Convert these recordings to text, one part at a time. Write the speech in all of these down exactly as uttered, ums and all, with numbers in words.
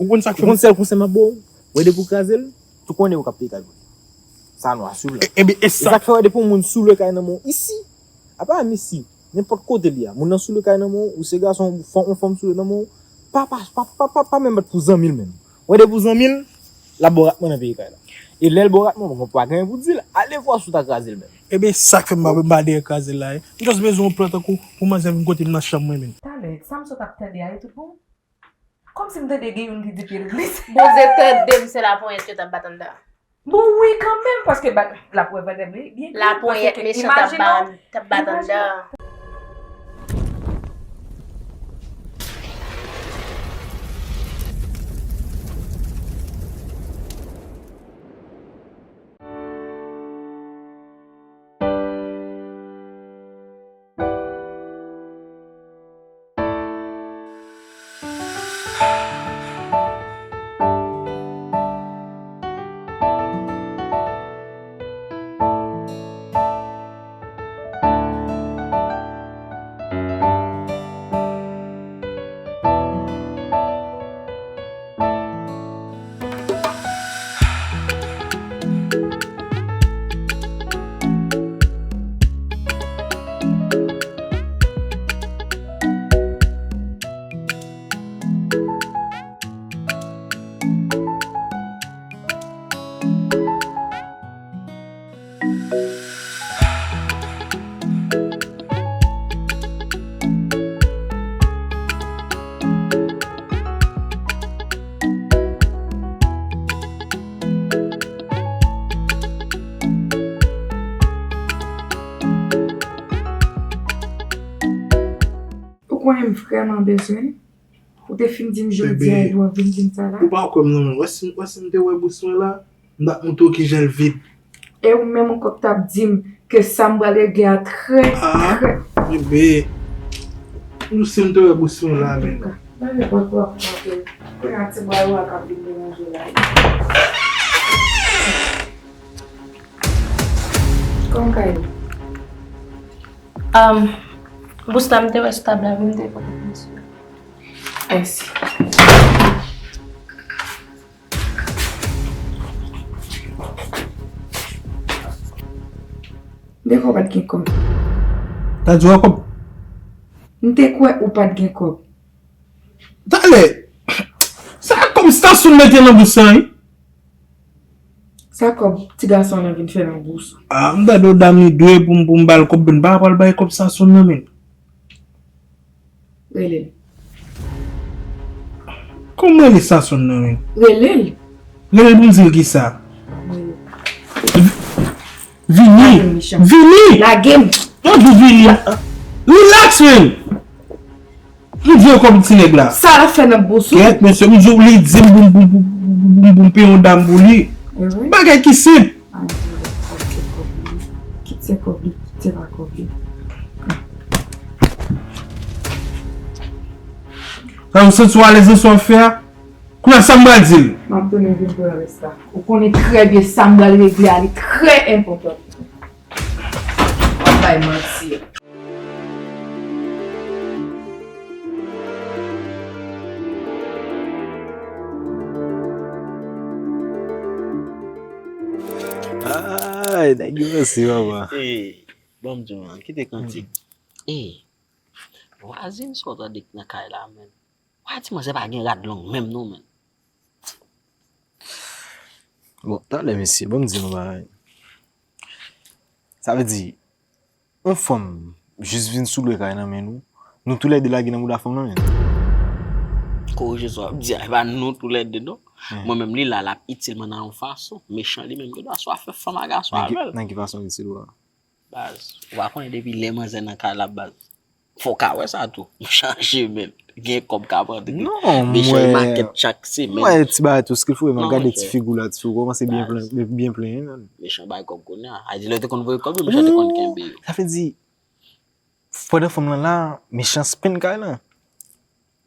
Ou konn sa k fè m. Ou konn sèl konsèy m ap ba w? Wè depi w kraze l, tou konnen ou k ap peye kay pou li. Sa nwa sou l. Ebyen, e sa. E sa k fè wè depi yon moun sou lwe kay nan men w isi, apa m isi, nenpòt kote li a, moun nan sou lwe kay nan men w, ou se gason, ou fanm, yon fanm sou lwe nan men w, pa, pa, pa, pa, pa, pa menm bat pou zanmi l menm. Wè depi w zanmi l, l ap ba w ratman nan peye kay la. E lè l ba w ratman, bon, pa gen anyen pou di l, ale vwa si w ta kraze l menm. Ebyen, sa k fè m pa, m pa dèyè kraze l la, wi. M just bezwen yon plan tankou pou manzè vin kote m nan chanm mwen menm. Talè, sa m sot ap tande a, e tout bon? Kòmsi m tande gen youn ki di pil plis. Bondye tande m, se laponyèt yo t ap bat anndan. Bon, wi, kanmenm, paske ba-, laponyèt byen plis, laponyèt paske mechan t ap imajine w, ba-, t ap bat anndan. Ou konnen m vrèman bezwen l. Ou te fin di m jodi a epi w ap vin di m sa la? Ou pa kwè m non, men wè si, wè si m te wè bous mwen la, m t ap montre w kijan l vid. E ou menm ankò k t ap di m ke sa m pral regle a trè, trè. Ah, bebe, nou si m te wè bous mwen la, men. Antouka, nan nenpòt lòt kote, kounye a ti bwa yo a k ap vin deranje la. Kòman w ka ede m? Um, bous la m te wè sou tab la, wi, m te pote pou misye. Mèsi. M te kwè w pa t gen kòb. Ta di w kòb? M te kwè ou pa t gen kòb. Talè, sa kòb Stasyon mete nan bous la, wi. Sa kòb ti gason an vin fè nan bous ou? Ah, m tande yon dam li dwe pou m, pou m ba l kòb, men m pa pral bay kòb Stasyon nan, men. Rele l. Kòman rele Stasyon nan, men? Rele l. Rele l pou m di l kisa? Rele l. Vini. Lage m, mechan. Vini. Lage m. Yo di vini. Relax, men. M di yo kòb ti nèg la. Sa l ap fè nan bous ou? Kèt, mesye, m di w, li di m pou m, pou m, pou m, pou m, pou m peye yon dam pou li. Bagay ki senp. Ann di l, ok, kòb li. Kit se kòb li, kit se pa kòb li. Sa w santi w alèz nan sa w ap fè a? Kounye a sa m pral di l. M ap tounen vin pran rès la. Ou konnen trè byen sa m pral regle a, li trè enpòtan. W ap bay manti. Ay, nèg yo ranse, papa. Ey, ban m di w, man, kite kantik. Ey, vwazin sa w tande k nan kay la, menn. Wa di manzè pa gen rad long menm non, menn. Bon, talè, mesye, ban m di nou bagay. Sa vle di, yon fanm jis vin sou lwe kay nan men nou, nou toulède lage nan bouda fanm nan, menn. Korije sa w ap di a, e pa nou toulède, non. Mwen menm, li la, l ap itil mwen nan yon fason. Mechan li menm, gen dwa swa fè fanm a gason avè l. Nan ki fason l itil ou a? Baz, ou pa konnen depi lè manzè nan kay la, baz. Fò w ka wè sa tou. M chanje, menn. Gen kòb k ap rantre. Non, mwen, mechan makèt chak semèn. Mwen, ti bagay tou, skill fou, mwen gade ti figi w la, ti figi w kòmanse byen plen, byen plen, menn. Mechan bay kòb kounye a. A di lè w te konn voye kòb yo, mechan te konn kenbe yo. Sa vle di, pandan fanm lan la, mechan spend kay lan.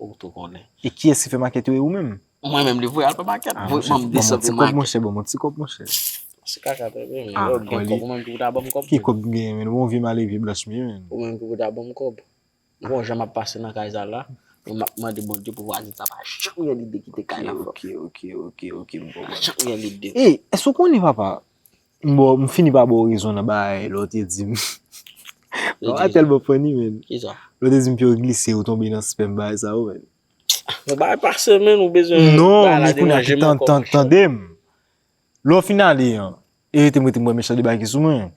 Ou tou konnen. E kiyès ki fè makèt yo, e ou menm? Mwen menm li voye al fè makèt. Voye ban m de san pou makèt. Monchè, ban m ti kòb, monchè. Se kaka, bebe. Lè w gen kòb, ou menm ki pou ta ban m kòb. Ki kòb m genyen, menn? Ou yon vye male, vye blanch m ye, menn. Ou menm ki pou ta ban m kòb. Ou wè jan m ap pase nan kay sa la. E m ap mande Bondye pou vwazin sa pa janm gen lide kite kay la, frè m. Ok, ok, ok, ok, ok, m konprann. Pa janm gen lide. E, èske w konnen, papa? M ba w, m fini pa ba w rezon nan bagay lè w te di m. Bagay tèlman funny, man. Kisa? Lè w te di m pye w glise, ou tonbe nan spèm, bagay sa yo, man. Bon, bagay pase, man, ou bezwen. Non, men kounye a, tan, tan, tande m. Lè w fin ale an, e rete m, rete m wè mechan debake sou mwen.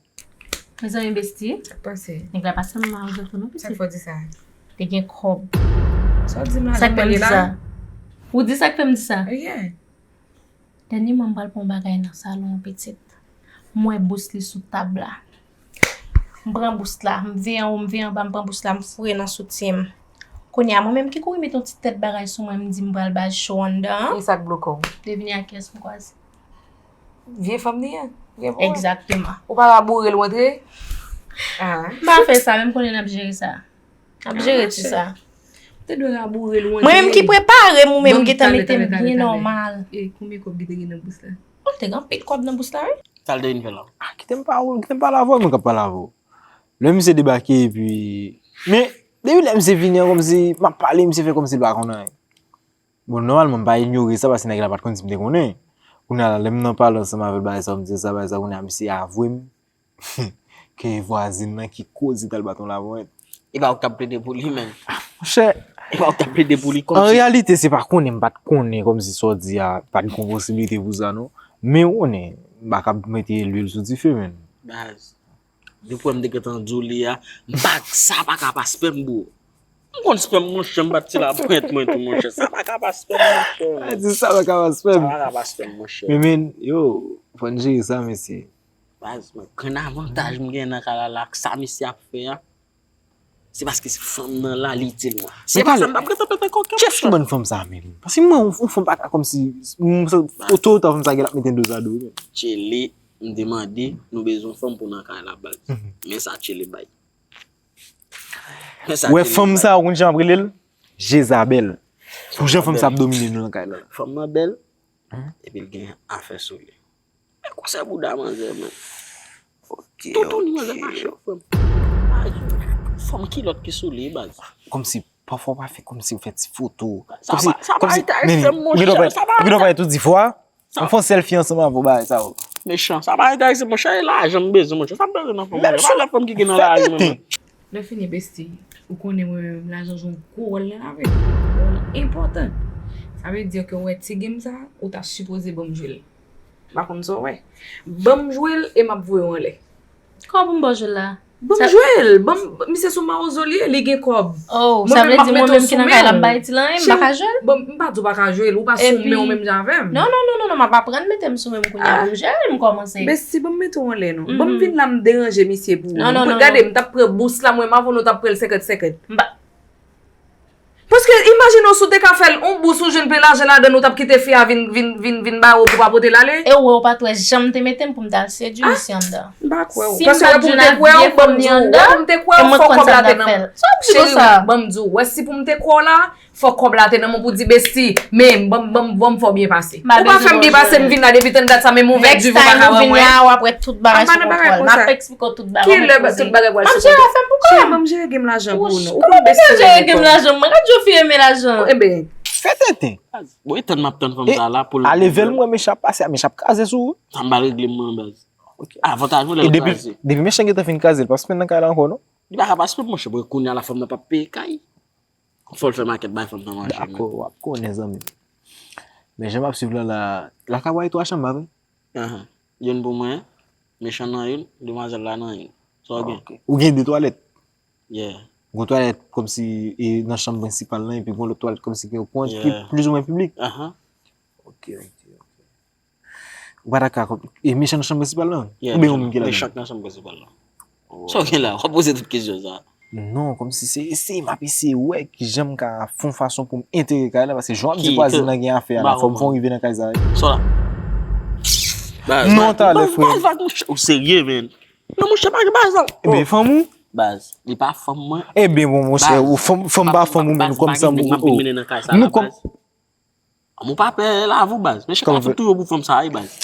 Mezanmi, besti. Sa k pase? Nèg la pa sanm mawozo tou non, pitit. Sa k fè w di sa? Te gen kòb. Sa w di m la? Sa k fè m di sa? Ou di sa k fè m di sa? Yeah. Dènyèman, m pral pran yon bagay nan salon an, pitit. M wè bous li sou tab la. M pran bous la, m veye anwo, m veye anba, m pran bous la, m foure nan soutyen m. Kounye a, mwen menm ki kouri met yon ti tèt bagay sou mwen, m di m pral baz cho anndan an. E sa k bloke w? Devine ak kiyès m kwaze. Vye fanm li ye? Vye pou wè. Egzakteman. Ou pa raboure l rantre? Ah. M pa fè sa, men m konnen n ap jere sa. N ap jere ti sa. Ou te dwe raboure l rantre. Mwen menm ki prepare m, ou menm gentan mete m byen nòmal. E konbyen kòb ki te gen nan bous la? Oh, te gen anpil kòb nan bous la, wi. Sa l te vin fè la? Ah, kite m pa, kite m pale avè w, mwen k ap pale avè w. Lè misye debake, epi, men, depi lè misye vini an, kòmsi, m ap pale, misye fè kòmsi l pa konn anyen. Bon, nòmalman, m pa inyore sa, paske nèg la pa t konn si m te konnen. Kounye a la, lè m nan pale ansanm avè l, bagay sa, m di sa, bagay sa, kounye a, misye avwe m ke vwazin nan ki koze t al bat yon lavwèt. E pa ou k t ap plede pou li, menm. Monchè. E pa ou k t ap plede pou li kòmsi. An reyalite, se pa konnen m pa t konnen kòmsi sa w di a, pa t gen posiblite pou sa, non. Men ou konnen, m pa kab mete lwil sou dife, menm. Baz. Depi w wè m te gentan di w li a, m pa, sa pa ka pa spèm, bro. M konn spèm, monchè, m pa t ti lapwent mwen tou, monchè. Sa pa ka pa spèm, monchè. A di sa pa ka pa spèm. Sa pa ka pa spèm, monchè. Men, men, yo, fò n jere sa, mesye. Baz, mwen, grenn avantaj m gen nan kay la la, ak sa misye ap fè a, se paske se fanm nan la, li itil mwen. Se pa sa, m t ap gentan pete kòk yo, monchè. Chèf ki bann fanm sa menm? Paske mwen, yon fanm pa ka kòmsi, m, sa, oto, oto fanm sa gen l ap mete dozado, wi, menm. Tchele, m te mande, nou bezwen fanm pou nan kay la, baz. Men sa Tchele bay. Ou wè fanm sa, ou konn jan ap rele l? Jezabèl. Pou jan fanm sa ap domine nou nan kay la. Fanm nan bèl, epi l gen afè sou li. Men konsèy bouda manzè, men. Ok, ok. Toutouni manzè pa chan, frè m. Fanm kilòt ki sou li, baz. Kòmsi, pafwa w pa fè kòmsi w fè ti foto. Sa pa, sa pa enterese m, monchè. Ou gen dwa pale tou di fwa. Anfen, sèl fi ansanm avè w bagay sa yo. Mechan, sa pa enterese m, monchè, e lajan m bezwen, monchè. Sa m bezwen nan fanm, monchè. Pa lè fanm ki gen nan lavi mwen, mwen. Lè fini, besti, ou konnen mwen menm, lajan jwe yon gwo wòl nan lavi m. Wòl enpòtan. Sa vle di ke w wè ti game sa, ou ta sipoze ban m jwe l. M pa konn sa w wè. Ban m jwe l e m ap voye w anlè. Kòman pou m ba w jwe l la? Ban m jwe l. Ban m, misye sou mawozo li ye, li gen kòb. Oh, sa vle di mwen menm ki nan kay la m pa itil anyen, m pa ka jwe l? Bon, m pa di w pa ka jwe l, ou pa sou men w menm jan avè m. Non, non, non, non, non, m ap aprann mete m sou men m kounye a pou m jwe l, m kòmanse. Besti, ban m mete w anlè non. Ban m vin la m deranje misye pou ou. Non, non, non, non. Gade, m t ap pran bous la, mwen m avè w nou t ap pran l senkant senkant. M pa Paske imajine w si w te ka fè l yon bous ou jwenn plen lajan ladan l ou t ap kite fi a vin vin vin vin bare w pou w pa pote l ale. E ou wè ou pa t wè jan m te mete m pou m t al sedui misye anndan. M pa kwè w. Paske wè pou m te kwè w, ban m di w, wè pou m te kwè w, fò kòb la te nan men w. Cheri, ban m di w, wè si pou m te kwè w la, fò kòb la te nan men w pou di besti, men ban m ban m ban m fè w byen pase. Ou pa fè m byen pase m vin la depi tann dat sa menm ouvè divan pa ka wè mwen. Next time ou vin la w ap wè tout bagay sou kontwòl. M ap eksplike w tout bagay. Kilè tout bagay pral sou kontwòl? M ap jere afè m pou kò m. Cheri, ban m jere game lajan pou ou non. Ou konn besti jere game lajan. Mwen gad jan fi renmen lajan. Enben, fè tenten. Bon, e tann m ap tann fanm sa la pou l. A level m wè Mesha ap pase a, Mesha ap kraze sou ou. Sa m pral regle mwen baz. Avantaj mwen lè l kraze. Depi Mesha gentan fin kraze, l p ap spend nan kay la ankò non. Li pa ka pa spend monchè, paske kounye a la fanm nan p ap peye kay. Fò l fè makèt bay fanm nan manje. Dakò, w ap konnen zanmi m. Men jan m ap swiv la la, lakay ou a gen twa chanm pa vre? Ahan. Youn pou mwen, Mesha nan youn, demwazèl la nan youn. Sa w gen? Ou gen de twalèt? Yeah. Gon twalèt kòmsi e nan chanm prensipal lan epi gon lòt twalèt kòmsi ki yon kwen ki plizoumwen piblik? Ahan. Ok, ok, ok. Ou pa ta ka kòm e Mesha nan chanm prensipal lan? Oubyen yon moun ki ladan? Mesha nan chanm prensipal lan. Sa w gen la? W ap poze tout kesyon sa. Non, kòmsi se eseye, m ap eseye wè kijan m ka fè yon fason pou m entere kay la, paske jan w ap di vwazin nan gen afè a la, fò m fè w rive nan kay sa wi. Sa w la? Non, talè, frè. Baz, baz, monchè, ou serye, men? Non, monchè, pa gen bagay sa. Ebyen, fanm ou? Baz, li pa fanm mwen. Ebyen, bon, monchè, ou fanm, fanm pa fanm ou menm, kòmsi ou, nou kòm. Ann, ou pa pè lavi w baz. Mesha ka fout touye w pou fanm sa a wi baz.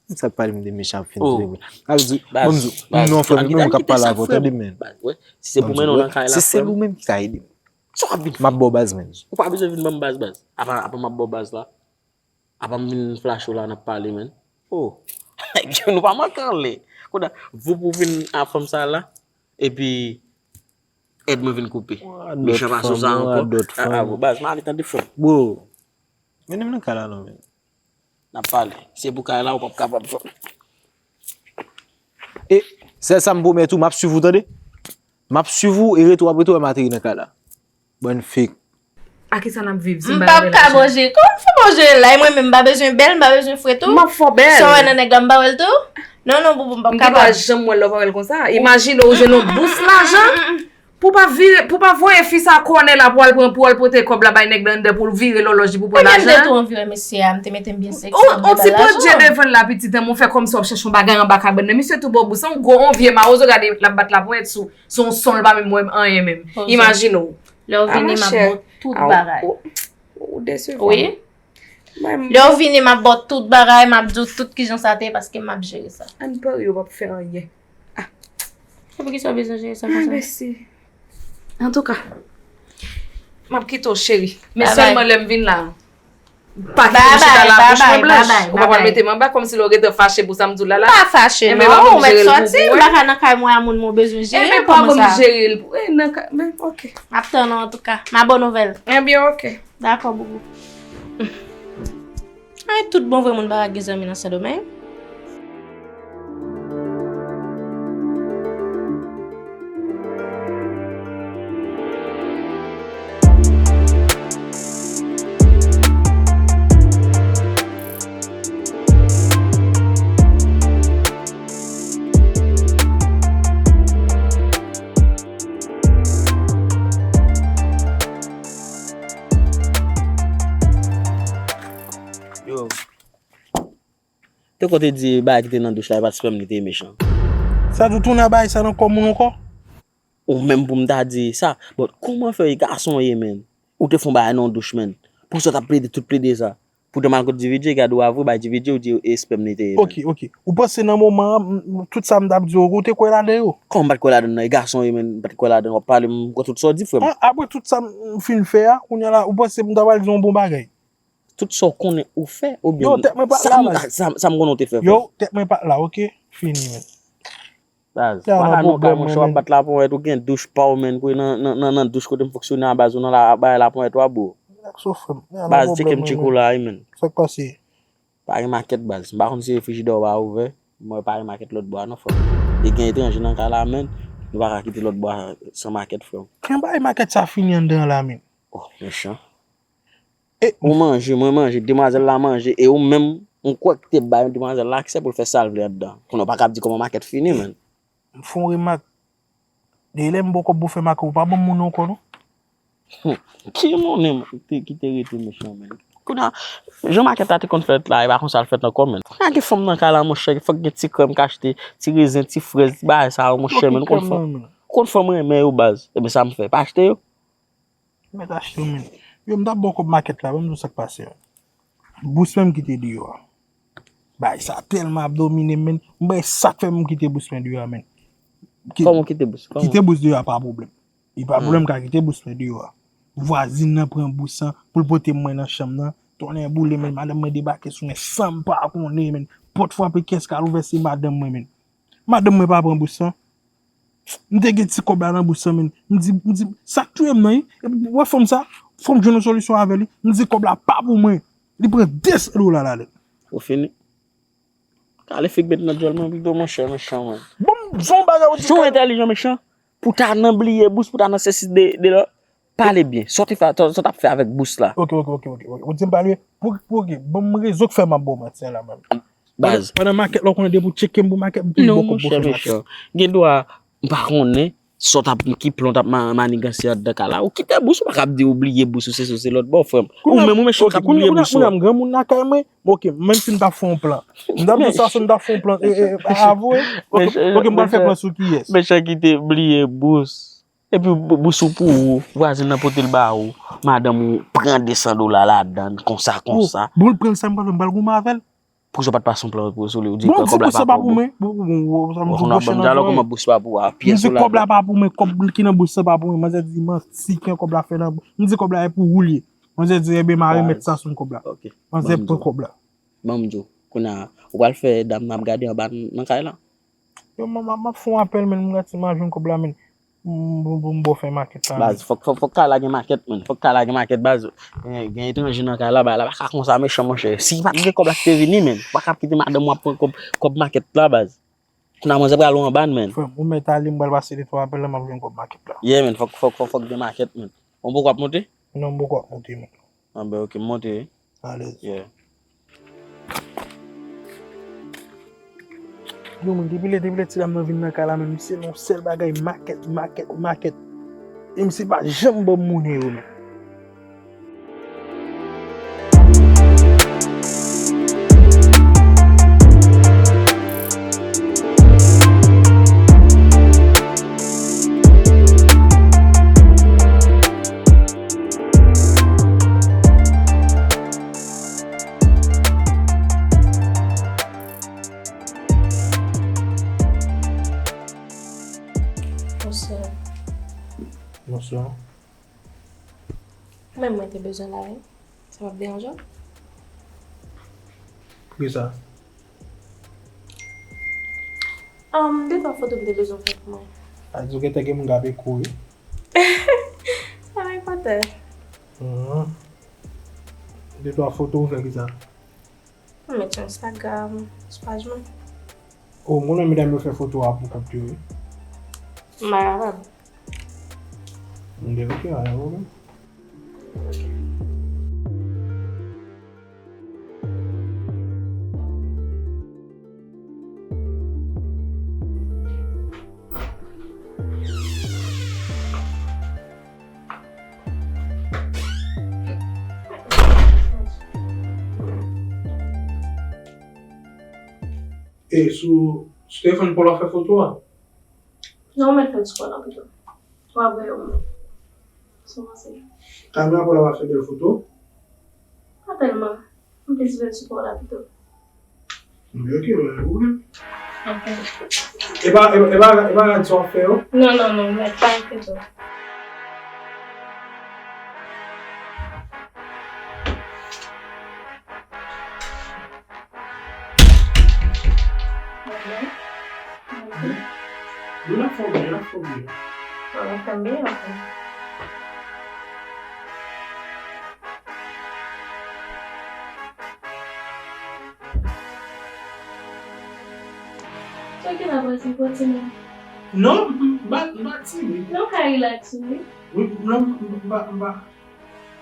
Sa k pale m de Mesha ap fin touye mwen. Al di, ban m di w, non frè m, mwen menm k ap pale avè w, tande men. Ban m di w, se sèl ou menm ki ka ede m. Sa w ap vin fè? M ap ba w baz, menn. Ou pa bezwen vin ban m baz, baz. Apa, apa m ap ba w baz la. Apa m vin flache w la, n ap pale, menn. Oh. Nèg yo, nou pa manke anlè. Kounye a, voup ou vin a fanm sa la, epi èd mwen vin koupe. Mechan pa sou sa ankò. Ah, ah, bro, baz, m ale tande frè m. Bro, mennen m nan kay la non, menn. N ap pale. Se pou kay la, ou p ap kapab frè m. E, sèl sa m pwomèt ou, m ap swiv ou, tande. M ap swiv ou, e rete w ap rete w, m ateri nan kay la. Bann fake. A kisa n ap viv? Si m pa ka bon jere, kòman m fè bon jere la? E mwen menm, m pa bezwen bèl, m pa bezwen fre tou? M ap fè w bèl. Sa w wè nan nèg la, m pa wè l tou? Non, non, boubou, m p ap kapab. M gen dwa janm wè l, lè w pa wè l konsa. Imajine w jwenn yon bous lajan. Pou pa vire, pou pa voye fi sa kònè la pou al pran, pou al pote kòb la bay nèg la anndan pou l vire lòlòj li pou pran lajan. Ebyen, m te tou anvi wè mesye a, m te mete m byen seksi pou m bay lajan. On ti pandye devan l la, pitit, men w fè kòmsi w ap chèche yon bagay anba kabann nan. Misye tou ba w bous, se yon gwo, yon vye mawozo, gade, l ap bat laponyèt sou, sou yon son, l pa menm wè anyen menm. Imajine w. Lè w vini, m ap ba w tout bagay. Ou desevwa m. Wi. Lè w vini, m ap ba w tout bagay, m ap di w tout kijan sa te ye, paske m ap jere sa. Ann parye, w p ap fè anyen. Ah. Se poukisa w bezwen jere sa konsa? Mèsi. Antouka, m ap kite w, cheri. Men sèlman lè m vin la, pa kite m chita la bouch mwen blanch. Ou pa pral mete m anba kòmsi lè w gentan fache pou sa m di w la la. M pa fache non, ou mèt sòti, m pa ka nan kay mwen a moun mwen bezwen jere. Ebyen pa ban m jere l pou, e nan kay, men, ok. M ap tann ou antouka. M a bon nouvèl. Ebyen, ok. Dakò, boubou. Ay, tout bon vre moun pa ka gen zanmi nan Sendomeng. Yo. Te konte di bagay ki te nan douch la, e pa t spèm li te ye mechan. Sa di w tounen a bagay sa nan kò moun ankò? Ou menm pou m ta di sa. But kòman fè e gason w ye, menn? Ou te fè yon bagay nan yon douch, menn. Pou sa w t ap plede tout plede sa. Pou te m al kot D V J, gade w avwe bay D V J, ou di e spèm li te ye, menn. Ok, ok. Ou panse nan moman an, m, m, tout sa m t ap di w, ou te kwè ladan yo? Kòman m pa t kwè ladan nan? E gason w ye, menn, m pa t kwè ladan. W ap pale, m kwè tout sa w di, frè m. Ah, apre tout sa m, m fin fè a, kounye a la, ou panse m ta pral di w yon bon bagay? Tout sa w konnen ou fè, oubyen... Yo, tèt mwen pa t la, baz. Sa, sa, sa m konnen w te fè, frè m. Yo, tèt mwen pa t la, ok? Fini, menn. Baz, pa ka nan kay mwen, chè, w ap bat laponyèt, ou gen douch pa w, menn, pou nan, nan, nan, nan douch kote m fonksyone a, baz, ou nan la, bay laponyèt w a, bro. Relax, frè m. Baz, tcheke m tcheke w la, wi, menn. Sa k pase? Pa gen makèt, baz. M pa konn si refrijidè w pa ouvè. Mwen pa gen makèt lòt bò a non, frè m. E gen etranje nan kay la, menn. Nou pa ka kite lòt bò a san makèt, frè m. Kan bagay makèt sa fini anndan an la, menn? Oh, mechan. E ou manje, mwen manje, demwazèl la manje, e ou menm, m kwè ki te bay demwazèl la aksè pou l fè sa l vle anndan. Kounye a w pa ka ap di kòman makèt fini, menn. M fè yon remak. Depi lè m ba w kòb pou fè makèt, ou pa ban m monnen ankò, non. Hmm. Ki monnen ki te, ki te rete mechan, menn? Kounye a, jan makèt la te konn fèt la, e pa konsa l fèt ankò, menn. Kounye a gen fanm nan kay la, monchè, fòk gen ti krèm k achte, ti rezen, ti frèz, ti bagay sa yo, monchè, menn. Ou konn fanm, ou konn fanm renmen yo, baz. Ebyen, sa m fè, pa achte yo. Mèt achte w, menn. Yo, m t ap ba w kòb makèt la, ban m di w sa k pase a. Bous mwen m kite deyò a. Bagay sa tèlman ap domine m, menn. M bay sa k fè m kite bous mwen deyò a, menn. Kòman w kite bous? Kòman? Kite bous deyò a pa pwoblèm. Li pa pwoblèm, m ka kite bous mwen deyò a. Vwazin nan pran bous lan pou l pote mwen nan chanm nan. Tonnè boule, menn, madanm mwen debake sou mwen san m pa konnen, menn. Pòt frape, kiyès k al ouvè, se madanm mwen, menn. Madanm mwen pa pran bous lan. M te gen ti kòb la nan bous lan, menn. M di, m di, sa k touye m nan, wi. Epi, w wè fanm sa, fò m jwenn yon solisyon avè li. M di, kòb la pa pou mwen. Li pran de san dola ladan l. Ou fini? Kale fig met nan djòl mwen pito, monchè, mechan, mwen. Bon, m di w yon bagay, ou di. Si w entèlijan, mechan, pou ta nan bliye bous, pou ta nan sesi de, de la, pale byen. Sa w te fè, sa w t ap fè avèk bous la? Ok, ok, ok, ok, ok. Ou di m pale, pou, pou, ok, ban m rezon k fè m ap ba w manti an la, menn. Baz. Pandan, pandan makèt la, w konnen depi w tcheke m pou makèt, m toujou bòkò bòkò makèt. Non, monchè, mechan. Gen dwa, m pa konnen, sa w t ap, ki plan w t ap ma-, maniganse anndan kay la. Ou kite bous, ou pa ka ap di ou bliye bous ou, se sa, se lòt bò, frè m. Ou menm, ou mechan k ap bliye bous ou. Kounye a, kounye a, m granmoun nan kay mwen. Ok, menm si m ta fè yon plan. M t ap di sa, si m ta fè yon plan, e, e, avwe. Ok, ok, m pral fè plan sou kiyès. Mechan kite bliye bous. Epi bous ou pou ou, vwazin nan pote l ba ou, madanm ou pran de san dola ladan l, konsa, konsa. Bon, l pran l sa m pral fè, m pral goumen avè l. Poukisa w pa t pase yon plan pou sou li? Ou di kòb la pa pou mwen. Bon, bon, bon, sa m di, bon, chèn nan, kòb la pa pou mwen, pyès ou la. Kòb la pa pou mwen, kòb ki nan bous la pa pou mwen. Manzè di manti, ki kòb la fè nan, m di kòb la e pou ou li ye. Manzè di, ebyen, m a remèt sa sou m kòb la. Manzè pran kòb la. Ban m di w, kounye a, ou pral fè dam nan ap gade anba nan kay la? Yo, m, m, m ap fè yon apèl, men m gati m a jwenn kòb la, men. M, m, m, m ba w fè makèt la, men. Baz, fòk, fòk, fòk kay la gen makèt, men. Fòk kay la gen makèt, baz. Gen, gen etranje nan kay la, bagay la pa ka konsa mechan, monchè. Si pa t gen kòb la ki te vini, men. Ou pa ka ap kite madanm w ap pran kòb, kòb makèt la, baz. Kounye a manzè pral ou anba n, men. Frè m, ou mèt ale, m pral pase de twa apèl la, m ap jwenn kòb makèt la. Yeah, men, fòk, fòk, fòk, fòk gen makèt, men. Yon poko ap monte? Non, m poko ap monte, men. Ah, ben, ok, m monte wi. Alèz. Yeah. Yo, men, depi lè, depi lè ti dam nan vin nan kay la, men misye nan yon sèl bagay, makèt, makèt, makèt. E misye pa janm ban m monnen yo, men. Bonswa. Bonswa. Mwen, mwen te bezwen la, wi. Sa p ap deranje w? Poukisa? Um, de twa foto m te bezwen fè pou mwen. A di w gentan gen moun k ap ekri w, wi. Sa pa enpòtan. Mhm. De twa foto w fè kisa? Mwen met sou Instagram, sou paj mwen. O, m konnen medam yo fè foto a pou kont yo, wi. M pa kapab. M deblike a, pa gen pwoblèm. E sou, sou telefòn pa w la fè foto a? Non, ou mèt fè l sou kò w la pito. W ap wè yo menm. Sa w panse? Kamera pa w la pa fè bèl foto? Pa tèlman. M plis vle l sou kò w la pito. Ebyen, ok, pa gen pwoblèm. Ok. E pa, e pa, e pa, e pa rad sa w ap fè yo? Non, non, non, mèt pa enkyete w. Wi, l ap fè w byen, l ap fè w byen. Wi, l ap fè m byen, ok. Sa ki la pase pou timoun? Non, m, m pa, m pa timid. Non, ka relax, wi. Wi, non, m, m pa, m pa.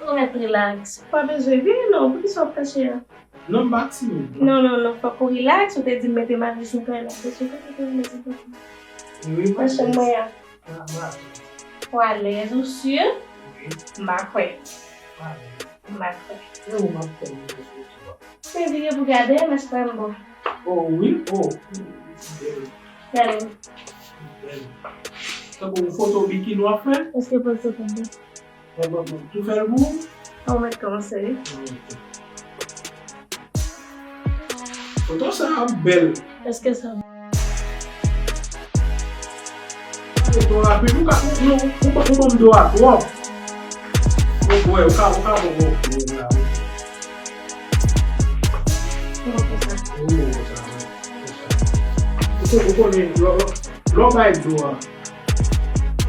Ou mèt relax. Ou pa bezwen vini, non. Poukisa w ap kache a? Non, m pa timid, non. Non, non, non. Fòk ou relax. Ou te di m mete malis nan kay la. Bezwen pa mete malis nan kay la. Wi, m alèz. Nan chanm mwen an. M alèz. Ou alèz, ou si? Wi. M pa kwè. M alèz. M pa kwè. E ou m ap fè m mete sou YouTube a? Se vire pou gade, men se pa yon bon. Oh, wi. Oh. Bèl. Gade. Bèl. Tankou yon foto bikini w ap fè? Èske pòz sa pa bon? Mwen, mwen, mwen tou fè l pou ou? Ou mèt kòmanse, wi. Foto sa a bèl. Èske sa bon? Foto rapid, ou ka, ou, non, ou, ou ban m do a twòp. Ou, wè, ou ka, ou ka, bon, bon, bon, la, wi. Kòman fè sa? Ou, sa, wi. Ou, ou konnen, lò, lò, lò bay do a.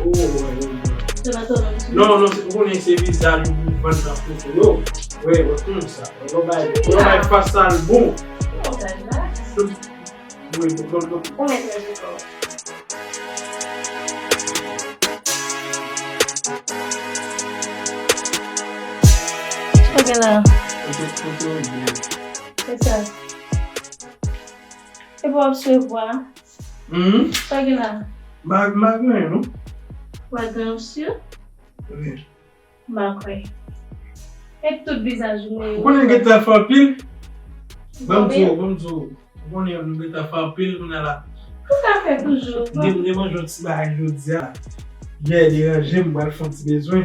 Oh, wè, wè, wè. Se pa sa, non? Non, non, se, ou konnen se vizaj ou pou vann nan foto yo. Wè, wè, konsa. Lè w bay, lè w bay fas sa l bon. Wi, bon, bon, bon. Ou mèt rete kò w. Sa gen la? Foto, foto, byen. Se sa. Epi w ap swiv bwa. Mhm. Sa gen la? M pa, m pa gen anyen, non. Ou pa gen anyen, ou si? Wi. M pa kwè. E tout vizaj ou mwen. Ou konnen m gentan fè anpil? Ban m di w, ban m di w. Ou konnen m gentan fè anpil kounye a la. Ou ka fè toujou. M te, m te manje yon ti bagay jodi a. Yè deranje m, m pral fè yon ti bezwen.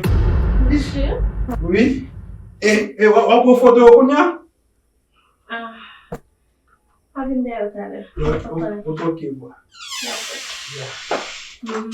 Biche? Wi. E, e, w ap, w ap pran foto yo kounye a? Ah. M a vin dèyè w talè. Ou, ou, ou toke bwa. Dakò. Ya. Mm.